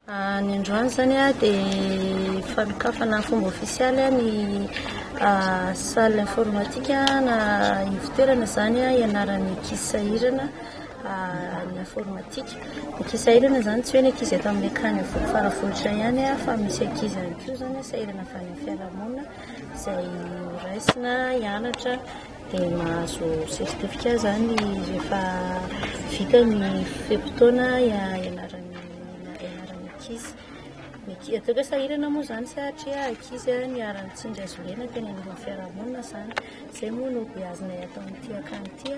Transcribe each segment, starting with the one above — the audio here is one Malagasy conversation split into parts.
Ny androany izany dia fanokafana fomba ofisialy ny salle informatique na ivon-toerana izany hianaran'ny ankizy sahirana ny informatique. Ny ankizy sahirana izany tsy hoe ny ankizy eto amin'ny akany Avokoa Faravohitra ihany fa misy ankizy ihany koa izany sahirana avy any amin'ny fiarahamonina izay horaisina hianatra dia mahazo certificat izany rehefa vita ny fe-potoana hianaran'ny ianaran'ny ankizy. Ny ankizy, ataoko hoe sahirana moa izany satria ankizy niharan'ny tsindry hazo lena teny anivon'ny fiarahamonina izany. Izay moa no beazinay ato amin'ity akany ity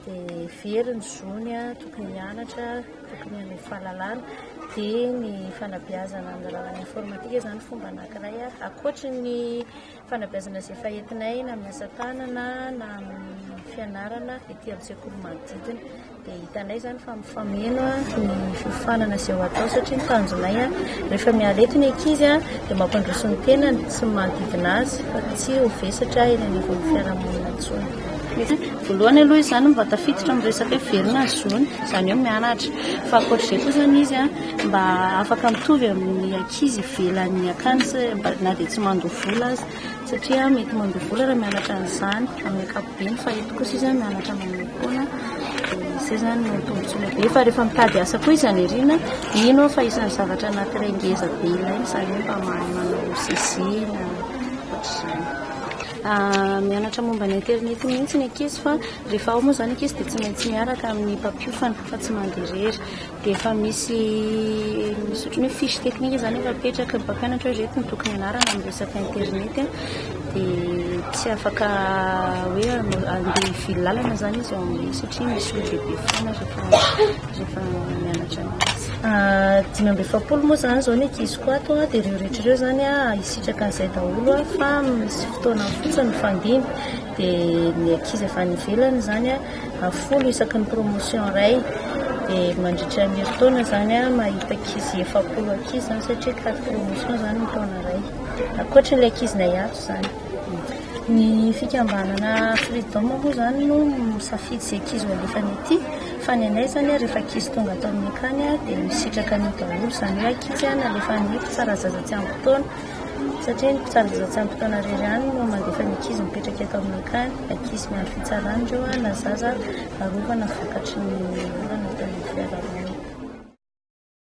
dia very ny zony, tokony hianatra, tokony hanome fahalalana. Dia ny fanabeazana amin'ny alalan'ny informatika izany fomba anankiray ankoatry ny fanabeazana izay efa entinay na amin'ny asa tanana na amin'ny fianarana ety amin'ny sekoly manodidina. Dia hitanay izany fa mifameno ny fiofanana izay ho atao satria ny tanjonay rehefa miala eto ny ankizy dia mampandroso ny tenany sy ny manodidina azy fa tsy ho vesatra eny anivon'ny fiarahamonina intsony. Voalohany aloha izany mba tafiditra amin'ny resaka hoe velona ny zony, izany hoe mianatra. Fa ankoatr'izay koa izany izy mba afaka mitovy amin'ny ankizy ivelan'ny akany na dia tsy mandoa vola aza. Satria mety mandoa vola raha mianatra an'izany amin'ny ankapobeny fa eto kosa izy mianatra maimaimpoana dia izay izany no tombontsoa lehibe. Fa rehefa mitady asa koa izy any aoriana, mino aho fa isan'ny zavatra anankiray ngeza be ilaina izany hoe mba mahay manao saisie na ohatr'izany. Mianatra momba ny internet mihitsy ny ankizy fa rehefa ao moa izany ankizy dia tsy maintsy miaraka amin'ny mpampiofana fa tsy mandeha irery. Dia efa misy misy ohatran'ny hoe fiche technique izany efa apetraky ny mpampianatra hoe ireto no tokony hianarana amin'ny resaka internet dia tsy afaka hoe handeha hivily lalana izany izy ao amin'ilay izy satria misy olon-dehibe foana rehefa rehefa mianatra anazy. 45 moa izany izao ny ankiziko ato dia ireo rehetra ireo izany hisitraka an'izay daholo fa misy fotoana fotsiny mifandimby dia ny ankizy avy any ivelany izany 10 isaky ny promotion iray dia mandritra ny herintaona izany aho mahita ankizy 40 ankizy izany satria quatre promotion izany ny taona iray ankoatra ilay ankizinay ato izany. Ny fikambanana Freedom moa izany no misafidy izay ankizy ho alefany aty fa ny anay izany rehefa ankizy tonga ato amin'ny akany dia misitraka an'io daholo izany hoe ankizy nalefan'ny mpitsara zaza tsy ampy taona Satria ny mpitsara zaza tsy ampy taona irery ihany no mandefa ny ankizy mipetraka eto amin'ny akany. Ankizy miandry fitsarana ireo na zaza arovana vokatry ny olana teo amin'ny fiarahamonina.